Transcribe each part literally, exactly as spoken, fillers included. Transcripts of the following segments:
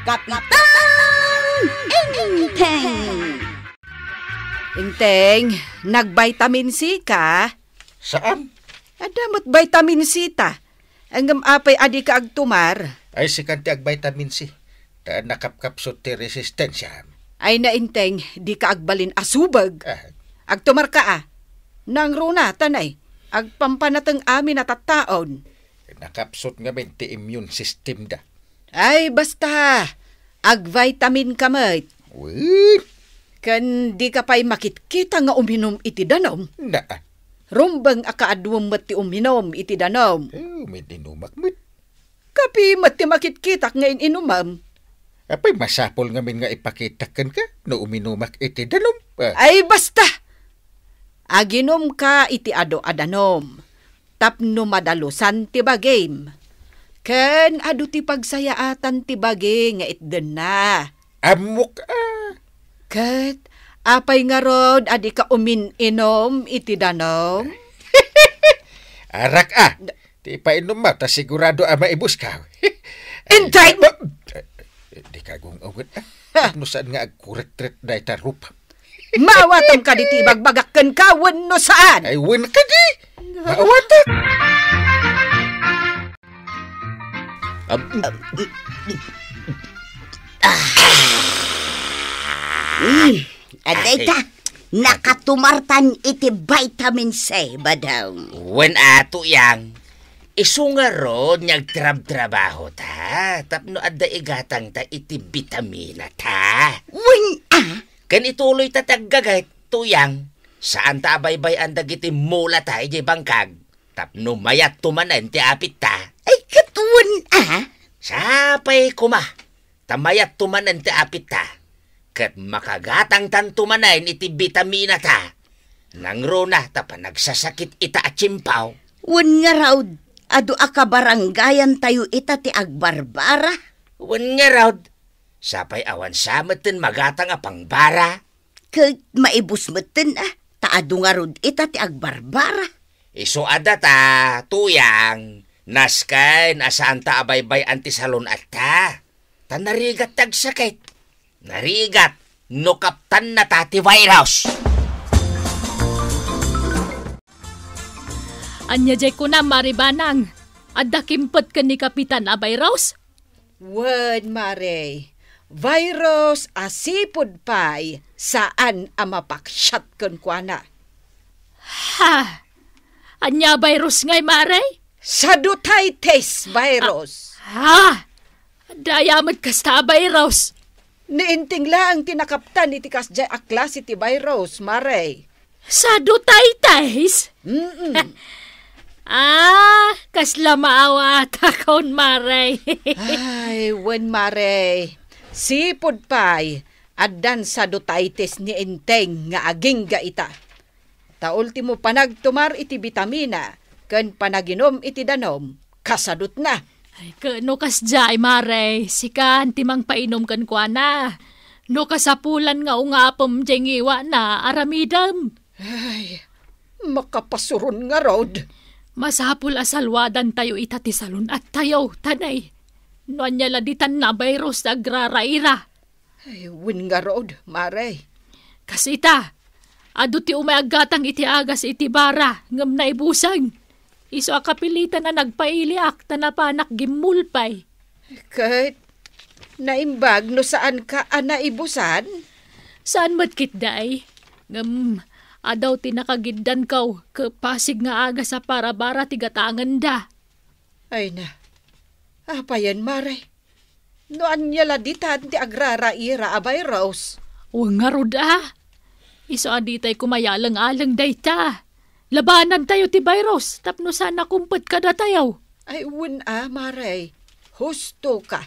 Kapitan Enteng! Enteng, nag-vitamin C ka? Saan? Adda met vitamin C ta. Ngem apay a dika agtumar? Ay, sikan ti ag-vitamin C. Ta nakapkapsut ti resistensya. Ay, Enteng, dika agbalin a subeg. Ah. Agtumarka a. Nangruna, tanay. Agpampanateng amin a tattaon. Nakapsut ngamin ti immune system da. Ay, basta. Ag-vitamin ka met. Wen. Ken dika pay makitkita nga uminum iti danum. Na. Rumbeng a kaaduem met ti uminum iti danum. Eh, umin-inumak met. Kape met ti makitkitak nga in-inumam. Apay, masapul ngamin nga ipakitak kenka no uminumak iti danum? Ah. Ay, basta! Aginumka iti adu a danum. Tapno madalusan ti bagim. Ken adu ti pagsayaatan ti bagi nga itdenna. Ammok a. Ket apay ngarud a dika umin-inum iti danum? Arak a. Ti ipainummo ta sigurado a maibuska. Intay! Dika gung-unget a. Tapno saan nga agkuretret dayta rupa? Maawatam kadi ti ibagbagak kenka wenno saan? Ay, wen kadi! Maawatam! Ab- Mm, adda ita, nakatumartan iti vitamin C, Badong. Wen a, Tuyang, isu ngarud nga agtrabtrabaho ta, tapno adda igatang ta iti bitamina ta. Wen a? Ken ituloy ta ti aggaget, Tuyang, saan ta a baybay-an dagiti mula ta idiay bangkag, tapno mayatto manen ti apit ta. Ay, ket wen a? Sapay koma, ta mayatto manen ti apit ta, ket makagatangtanto manen iti bitamina ta. Nangruna ta panagsasakit ita a tiempaw. Wen ngarud, adu a kabarangayan tayo ita ti agbarbara? Wen ngarud, sapay awan sa metten magatang a pangbara. Ket maibus metten a, ta adu ngarud ita ti agbarbara. Isu a data, Tuyang, nasken a saan ta a baybay-an ti salun-atta. Ta narigat ti agsakit. Narigat no kaptanna ta ti virus. Ania jay kunam, Mare Banang? Adda kimpet ken ni Kapitan a virus? Wen, Mare. Virus a sipud pay saan a mapaksiat kenkuana. Ha? Ania a virus ngay, Mare? Sadotitis virus. Ah, ha? Daya met kasta a virus. Ni Enteng laeng ti nakaptan iti kasdiay a klase ti virus, Mare. Sadotitis? Mm-mm. Ah, kasla maawatakon, Mare. Ay, wen, Mare. Sipud pay, addan sadotitis ni Enteng nga agingga ita. Ta ultimo panagtumar iti bitamina ken panaginum iti danum, kasadutna. Ay, ket no kasdiay, Mare, sikan ti mangpainum kenkuana. No kasapulan nga ungapem jay ngiwana, aramidem. Ay, makapasuron ngarud. Masapul a salwadantayo ita ti salun-attayo, tanay. No ania la ditan a virus ti agraraira. Ay, wen ngarud, Mare. Kas ita, adu ti umay aggatang iti agas iti bara, ngem naibusang. Isu a kapilitan a nagpailiak ta napanak gimmulpay. Ket naimbag no saanka a naibusan? Saan met ketdi. Ngem, adu ti nakagiddanko, ket pasig nga agas a parabara ti gatangenda. Ay na, apayen, Mare? No ania la ditan ti agraraira a virus? Wen ngarud a. Isu a ditay kumayaleng-aleng dayta. Labanantayo ti virus tapno saan a kumpet kadatayo. Ay, wen a, Mare. Husto ka.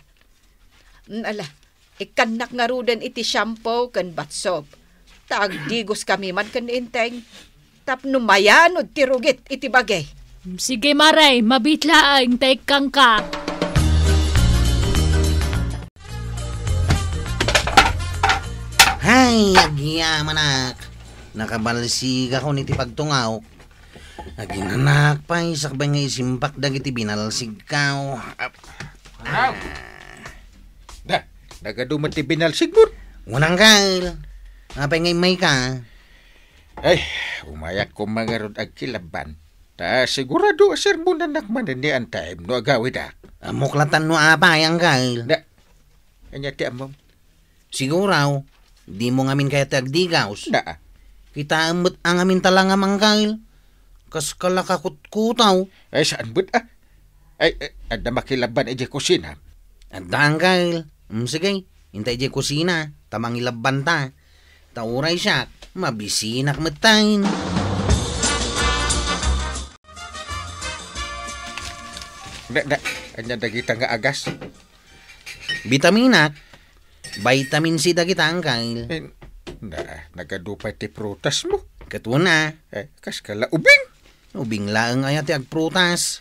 Mm, ala, ikkannak ngaruden iti shampoo ken bath soap. Ta agdigoskami man ken ni Enteng. Tapno mayanod ti rugit iti bagi. Sige, Mare, mabiit laeng ta ikkangka. Hay, agyamanak. Nakabalsigakon iti pagtungawk. Aginanak pay sakbay nga isimbak dagiti binalsigko. Ap-, Wow! Ah. Da, Nagadu met ti binalsigmo. Wen, Uncle. Apay nga immayka? Ay, umayak koma ngarud agkilabban. Ta sigurado a sermonanak manen ni Auntiem no agawidak. Ammok latta no apay, Uncle. Na, ania ti ammom? Siguro, dimo ngamin kayat ti agdigaws. Na. Kitaem met a ngamin talangam, Uncle. Kas kalakakutkutaw. Ay, saan met, ah? Ay, ay, adda makilabban idiay kusina? Adda, Uncle. Mm, sige, inta idiay kusina, ta mangilabbanta. Ta uray siak, mabisinak metten. Na, na, ania dagita nga agas? Bitaminak, vitamin C dagita, Uncle. Eh, na, nagadu pay ti prutasmo. Ket wen a. Eh, kas kala ubing? Ubing laeng aya ti agprutas.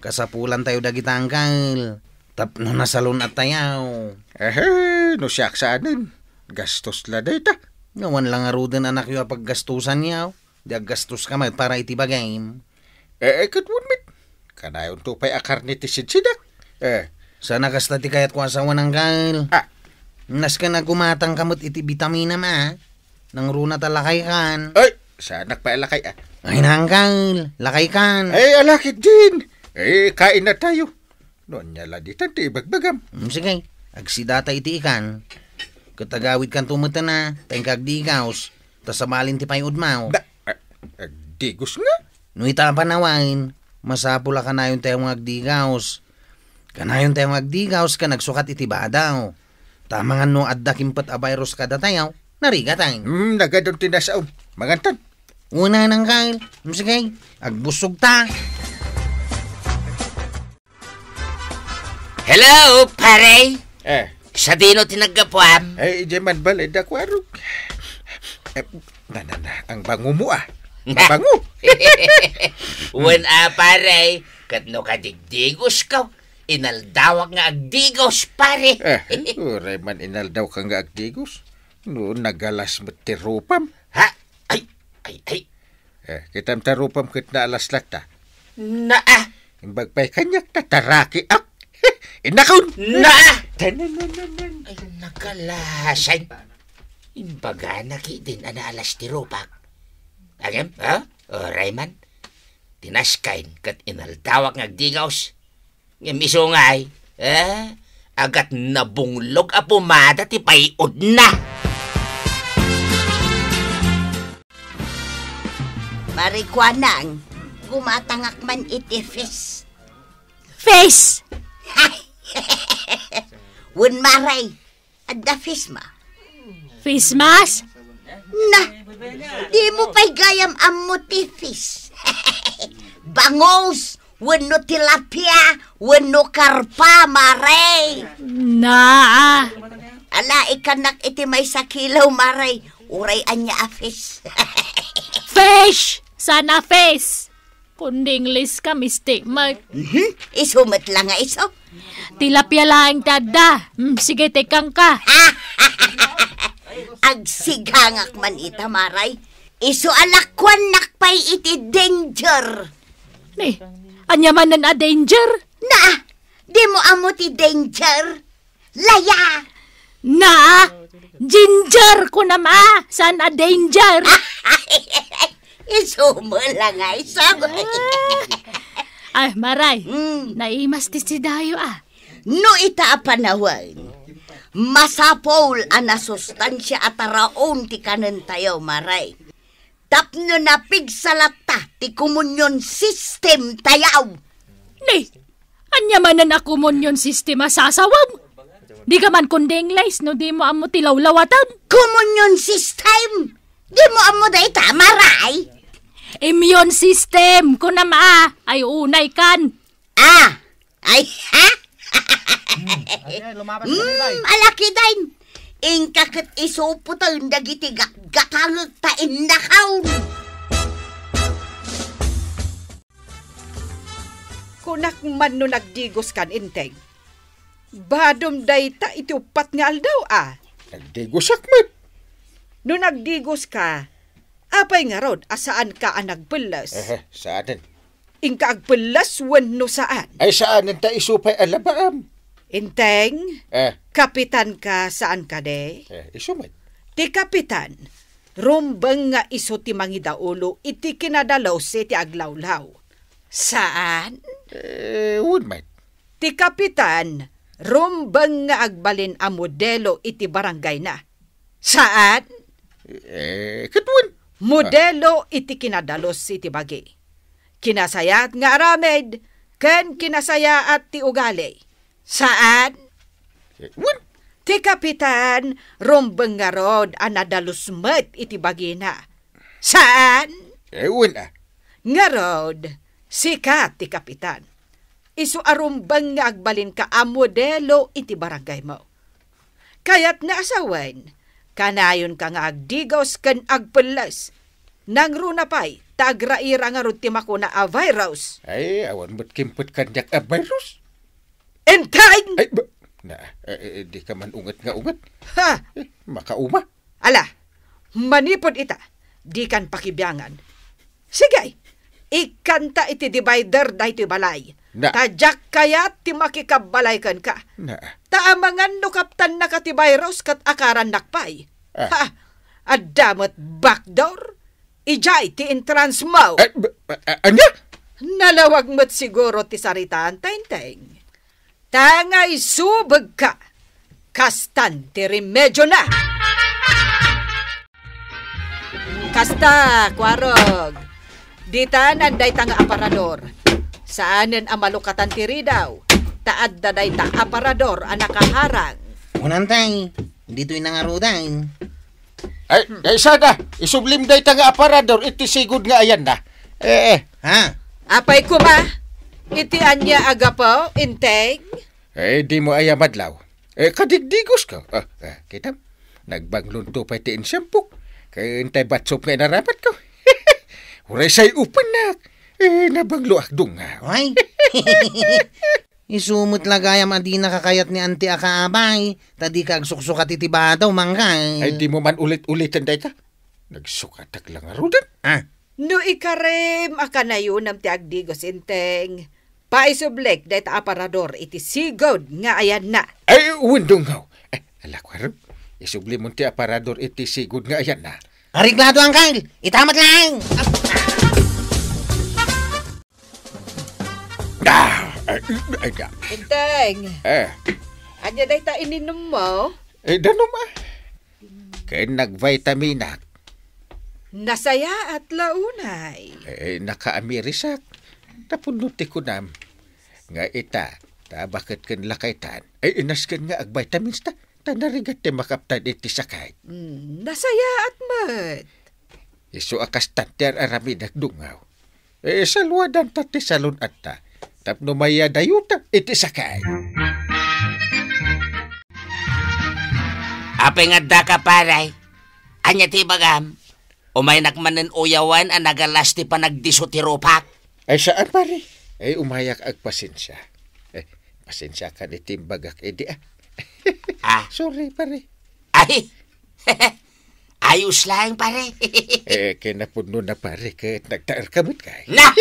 Kasapulantayo dagita, Uncle. Tapno nasalun-attayo. Ehe, no siak saanen. Gastos la dayta. Awan la ngaruden anakyo a paggastusanyo. Di aggastoska met para iti bagim. Eh, eh, ket wen met. Kanayonto pay a karne ti sidsidak. Eh. Saan a kasta ti kayatko a sawen, Uncle. Ah. Nasken a gumatangka met iti bitaminam, a. Nangruna ta lakaykan. Ay, saanak pay a lakay, ah. Ay, Uncle, lakaykan. Ay, ala ketdin. Eh, kainatayo. No ania la ditan ti ibagbagam. Mm, sige, agsidata iti ikan. Ket agawidkanto metten a, ta inka agdigaws, ta sabalin ti pay-udmo. Da, a-, agdigos nga? No ita a panawen, masapul a kanayontayo nga agdigaws. Kanayontayo nga agdigaws ken agsukat iti badaw. Ta amangan no adda kimpet a virus kadatayo, narigaten. Hmm, nagadun ti nasaom. Mangantan. Una nang kail. Hmm, sige, agbusog ta. Hello, pare! Eh. Sadino ti naggapuam? Ay, idiay man balay da kuarog. Eh, na, na, na, ang bango mo, ah. Mabango. Wen a, pare, ket no kadigdigos ka, inaldawak nga agdigos, pare. Eh, uray man inaldaw ka nga agdigos. No, nagalas met ti rupam. Ha? Ay, ay, ay. Eh, kitam ta rupam ket naalas latta. Naa. Imbag pay kaniak ta tarakiak. Innakon. Naa. Tanananan. Ay, nagalasan. Imbagana ketdin a naalas ti rupak. Agem, ha? Uray man. Tinaskaen ket inaldawak nga agdigaws. Ngem isu ngay, eh, agat nabunglog a pumada ti pay-udna. Marikuanang, gumatangak man iti fis. Fis! Wen, maray, adda fis ma. Face mask? Na, di mo pay gayam ammo ti fis. Bangus, wenno tilapia, wenno karpa, mare. Naa. Ala, ikannak iti maysa kilo, mare. Uray ania a fis. Fish! Sana face! Kundi English ka, Miss Tikmek. Mhm. Isu met la nga isu. Tilapia laeng ti adda. Mm, sige, tikangka. Agsigangak man ita, maray. Isu a lakuannak pay iti danger. Ni, ania manen a danger? Na, di mo ammo ti danger? Laya! Na, ginger kunam a, saan a danger? Isu met la nga isu. Ay, maray, mm, naimas ti sidayo a. No ita a panawen, masapul a nasustansia a taraon ti kanentayo, maray. Tapno napigsa latta ti communion system tayaw. Ni, ania manen a communion system a sasawem? Di ka man kundi English no di mo ammo ti lawlawatan. Communion system? Di mo ammo dayta, maray? Immune system, kunam a, ay unay kan. Ah! Ay, ha? Hmm, ay, ay, lumapas ka, Nay. Hmm, alakiden. Inka ket isupoten dagiti gatgatangek ta innakaw. Kunak man no nagdigos kan, Enteng. Badom dayta iti uppat nga aldaw, a. Nagdigosak met. No nagdigos ka, apay ngarud a saan ka a nagpelles? Aha, saanen. Inka agpelles wenno saan? Ay, saanen ta isu pay a labaam. Inteng, Eh. Kapitan ka saan kadi? Eh, isu met. Ti kapitan, rumbeng nga isu ti mangidaulo iti kinadalus iti aglawlaw. Saan? Eh, wen met. Ti kapitan, rumbeng nga agbalin a modelo iti barangayna. Saan? Eh, ket wen. Modelo iti kinadalus iti bagi. Kinasayaat nga aramid, ken kinasayaat ti ugali. Saan? Eh, wen. Ti kapitan, rumbeng ngarud a nadalus met iti bagina. Saan? Eh, wen, ah. Ngarud, sika ti kapitan. Isu a rumbeng nga agbalinka a modelo iti barangaymo. Kayatna a sawen, kanayonka nga agdigos ken agpelles. Nangruna pay, ta agraira ngarud ti makuna a virus. Ay, awan met kimpet kaniak a virus. Enteng! Ay, ba, na, eh, eh, di ka man unget nga unget. Ha! Eh, makauma. Ala, manipud ita, dikan pakibiangan. Sige, ikkanta iti divider daytoy balay. Na. Ta diak kayat ti makikabbalay kenka. Na. Ta amangan no kaptannaka ti virus ket akarannak pay. Ah. Ha, adda met backdoor. Idiay ti entrance mo. Eh, ba, a-, a-, ania? Nalawag met siguro ti saritaan, Tengteng. Ta nga isubegka, kastan ti remedyona. Kasta, Kuarog. Ditanan dayta nga aparador. Saanen a malukatan ti ridaw. Ta adda dayta aparador a nakaharang. Unantay, ditoy nangarudan. Ay, ay, sada, isublim dayta nga aparador iti sigud nga ayanna. Eh, eh. Ha? Apay koma, iti ania a gapu, Inteng? Eh, dimo aya madlaw. Eh, kadigdigos ka. Ah, ah, kitam, nagbanglonto pay ti insyempok. Kay intay batsop nga inarapat ko. Uray say upennak. Eh, nabanglo ak dunga. Ay. Isu met la gayam a dina kakayat ni Auntie a kaabay, ta dika agsuksukat iti bado, Manggay. Ay, dimo man ulit-uliten dayta. Nagsukatak la ngaruden. Ah. No ikarem a kanayonam ti agdigos, Inteng, paisublik dayta aparador iti sigud nga ayanna. Ay, wen, dungaw. Ay, ala, Kuarog. Isublimon ti aparador iti sigud nga ayanna. Areglado, Uncle. Ita met laeng. Ah, ay, ay, ay. Inteng. Eh. Ania dayta ininummo? Eh, danum, ah. Ken nagvitaminak. Nasayaat la unay. Eh, nakaamirisak. Tapno ti kunam nga ita, ta baket ken lakaytan. Ay, inasken nga agvitamins ta. Ta narigat ti makaptan iti sakit. Mm, nasayaat met. Isu a kastan ti ar-aramidek, dungaw. Eh, saluadan ta ti salun-atta. Tapno mayadayuta iti sakit. Apay nga addaka, pare? Ania ti ibagam? Umaynak manen uyawen a nagalas ti panagdiso ti rupak. Ay, saan, pare. Ay, umayak agpasensia. Eh, pasensia kan iti imbagak idi, ah. Ah. Sorry, pare. Ay! Ayos lang, pare. Eh, kinapudno na, pare, ket nagtaer ka met kay. Na!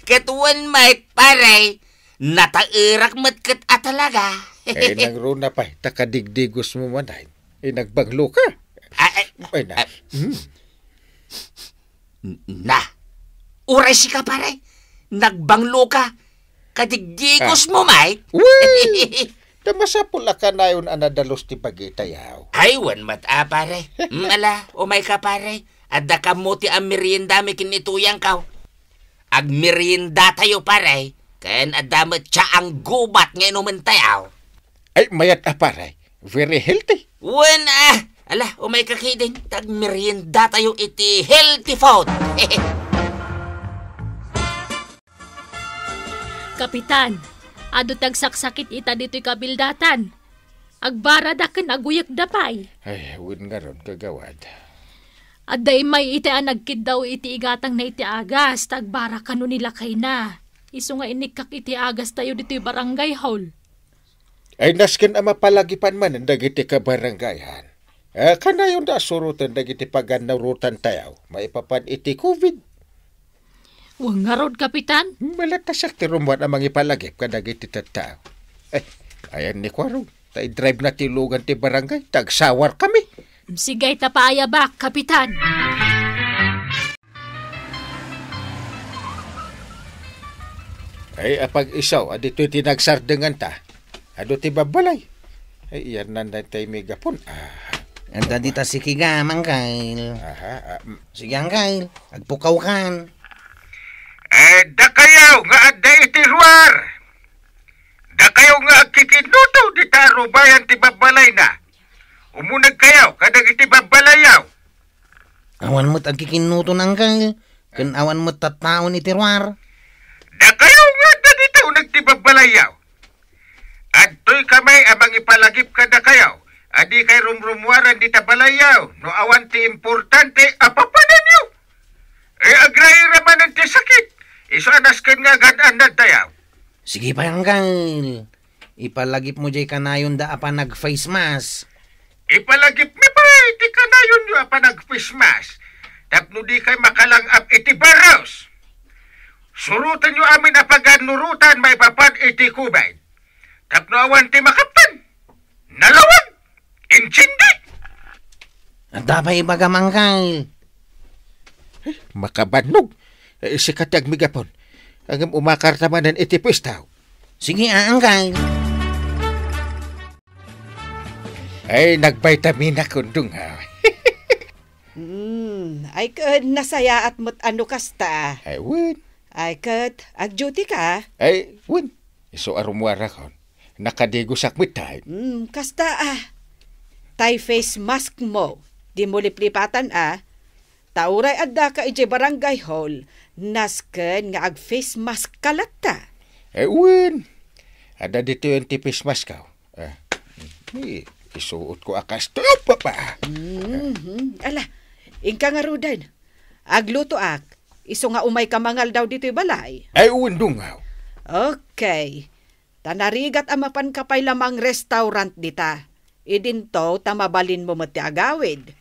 Ket wen met, pare, nataerak met ket a talaga. Eh, nangruna pay, ta kadigdigos mo man ay. Eh, nagbanglo ka. Ah, eh, Ay, na. Ah. Hmm. Na. Uray sika, pare. Nagbanglo ka. Kadigdigos Ah. mo, Mike. Uy! Ta masapul a kanayon a nadalus ti bagitayaw. Ay, wen met a, pare. Mm, ala, umay ka, pare. Adda kammo ti ammeriendami ken ni tuyangko. Agmeriendatayo, pare. Ken adda met tsaang gubat nga inumentayo. Ay, mayat a, pare. Very healthy. Wen, ah, ala, umay ka kidin. Tagmeriendatayo iti healthy food. Kapitan, adu ti agsaksakit ita ditoy kabildatan. Agbarada ken aguyekda pay. Ay, wen ngarud, kagawad. Adda immay iti a nagkiddaw iti igatangna iti agas, ta agbara kano ni lakayna. Isu nga inikkak iti agastayo ditoy barangay hall. Ay, nasken a mapalagipan manen dagiti kabarangayan. Eh, kanayon da a suroten dagiti pagannarutantayo maipapan iti covid. Wen ngarud, Kapitan? Malatasak ti rummuar a mangipalagip kadagiti tattao. Eh, ayan ni Kuarog. Ta i-drive na ti lugan ti barangay. Tagsawar kami. Sige, ta paayabak, Kapitan. Ay, apag-iso, aditoy ti nagsardenganta. Adu ti babbalay. Ay, iyan nan tay megapon. Ah. Anta dita si Kiga, Mangkal. Aha, ah, mm. Sige, Angkal. Agpukawkan. Eh, dakayo nga adda iti ruar. Dakayo nga agkikinnuto dita arubayan ti babbalayna. Umunegkayo kadagiti babbalayaw. Awan met agkikinnuto, Angkal. Ken awan met tattaon iti ruar. Dakayo nga adda dita uneg ti babbalayaw. Adtoy kamay a mangipalagip kadakayo a dikay rumrumuaran dita balayaw no awan ti importante a papananyo. E, agraira manen ti sakit. Isu a nasken nga agad-annadtayo. Sige pay, Angkal. Ipalagipmo jay kanayonda a panag-face mask. Ipalagipmi pay ti kanayonyo a panag-face mask tapno dikay makalang-ap iti virus. Surotenyo amin a pagannurotan maipapan iti COVID. Tapno awan ti makaptan. Nalawag! Intindi! Adda pay ibagam, Angkal. Makabannog. Eh, sika ti agmegapon. Ngem umakarta manen iti puestaw. Sige, a, Angkal. Ay, nagvitamina kundong, ha? Hmm, ay ket nasayaat met a no kasta. Ay, wen. Ay ket, ag-duty ka? Ay, wen. Isu a rummuarakon. Nakadigosak met tay. Hmm, kasta, a. Tay face maskmo, dimo liplipatan, a. Ta uray addaka idiay barangay hall, nasken nga ag-face mask ka latta. Eh, wen. Adda ditoy ti face mask, aw. Eh, eh, isuotko a kastoy, papa. Mhm. Ala, inka ngaruden. Aglutoak. Isu nga umayka mangaldaw ditoy balay. Ay, wen, dungaw. Okay. Ta narigat a mapanka pay la mangrestaurant dita. Idinto ta mabalinmo met ti agawid.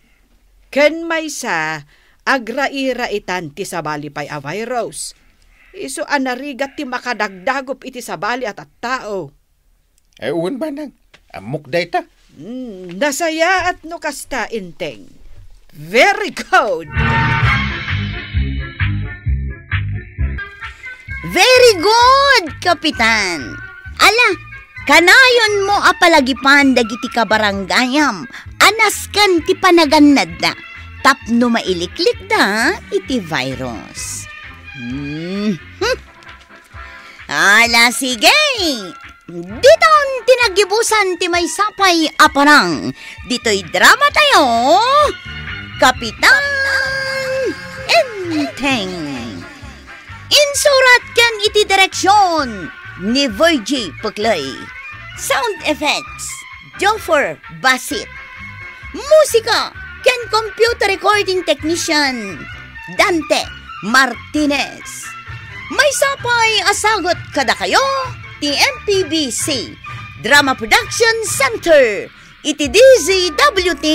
Ken maysa, agrairaitan ti sabali pay a virus. Isu a narigat ti makadagdagup iti sabali a tattao. Ay, wen, manang. Ammok dayta. Mm, nasayaat no kasta, Enteng. Very good! Very good, Kapitan! Ala, kanayonmo a palagipan dagiti kabarangayam a nasken ti panagannadda tapno mailiklikda iti virus. Mhm. Ala, sige! Ditan ti naggibusan ti maysa pay a parang ditoy drama tayo, Kapitan Enteng. Insurat ken iti direksyon ni Virgie Puclay. Sound effects, Joffer Basit. Musika ken computer recording technician, Dante Martinez. Maysa pay a sagut kadakayo ti M P B C Drama Production Center iti D Z W T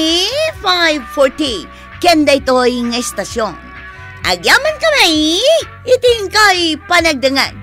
five forty ken daytoy nga istasyon. Agyaman kami iti inkay panagdengngeg.